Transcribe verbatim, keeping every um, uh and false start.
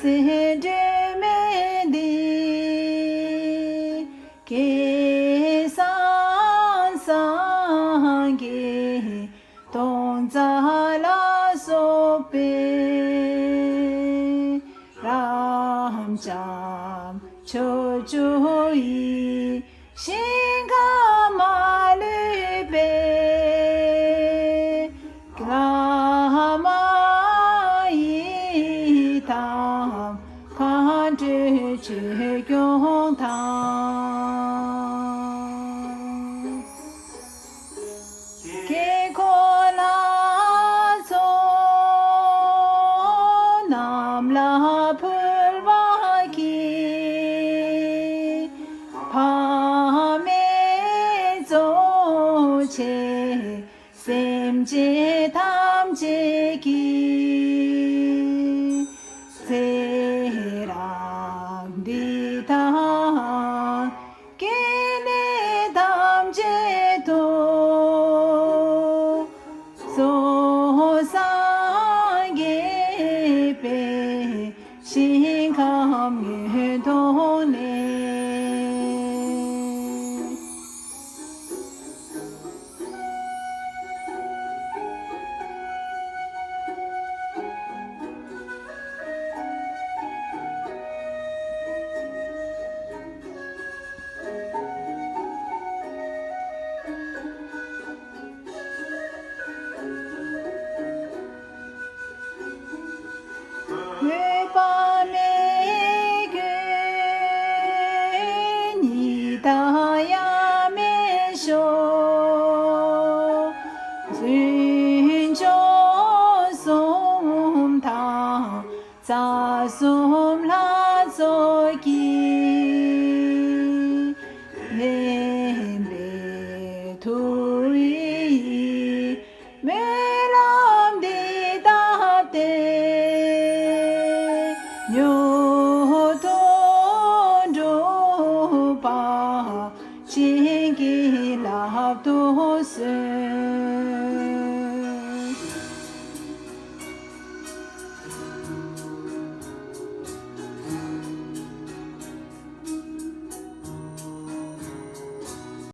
སེ་འབྲས་མེད་འདི། སྐལ་བཟང་སངས་རྒྱས་སྟོང་རྩ་ལ་སོགས་པའི། རབ་འབྱམས་ཕྱོགས་བཅུ་ཡི། ཞིང་ཁམས་མ་ལུས་པའི། བླ་མ་ཡི་དམ་མཁའ་འགྲོའི་ཆོས་སྐྱོང་དང་། དཀྱིལ་འཁོར་ལྷ་ཚོགས་རྣམས་ལ་ཕུལ་བ་གིས། ཕ་མས་གཙོ་བྱས་སེམས་ཅན་ཐམས་ཅད་ཀྱི། ཚེ་རབས་འདི་དག་སྐྱེ་གནས་ཐམས་ཅད་དུ། སོ་སངས་རྒྱས་པའི་ཞིང་ཁམས་མངོན་མཐོང་ནས། འོད་དཔག་མེད་ཀུན་ཉིད་དང་དབྱེར་མེད་ཤོག། རྫུན་ཕྱོགས་གསུམ་དང་རྩ་གསུམ་ལྷ་ཚོགས་ཀྱིས། མཁྱེན་པའི་ཐུགས་ཡིད་སྨོན་ལམ་འདི་བཏབ་སྟེ། མྱུར་དུ་འགྲུབ་པར་བྱིན་གྱིས་བརླབ་ཏུ་གསོལ།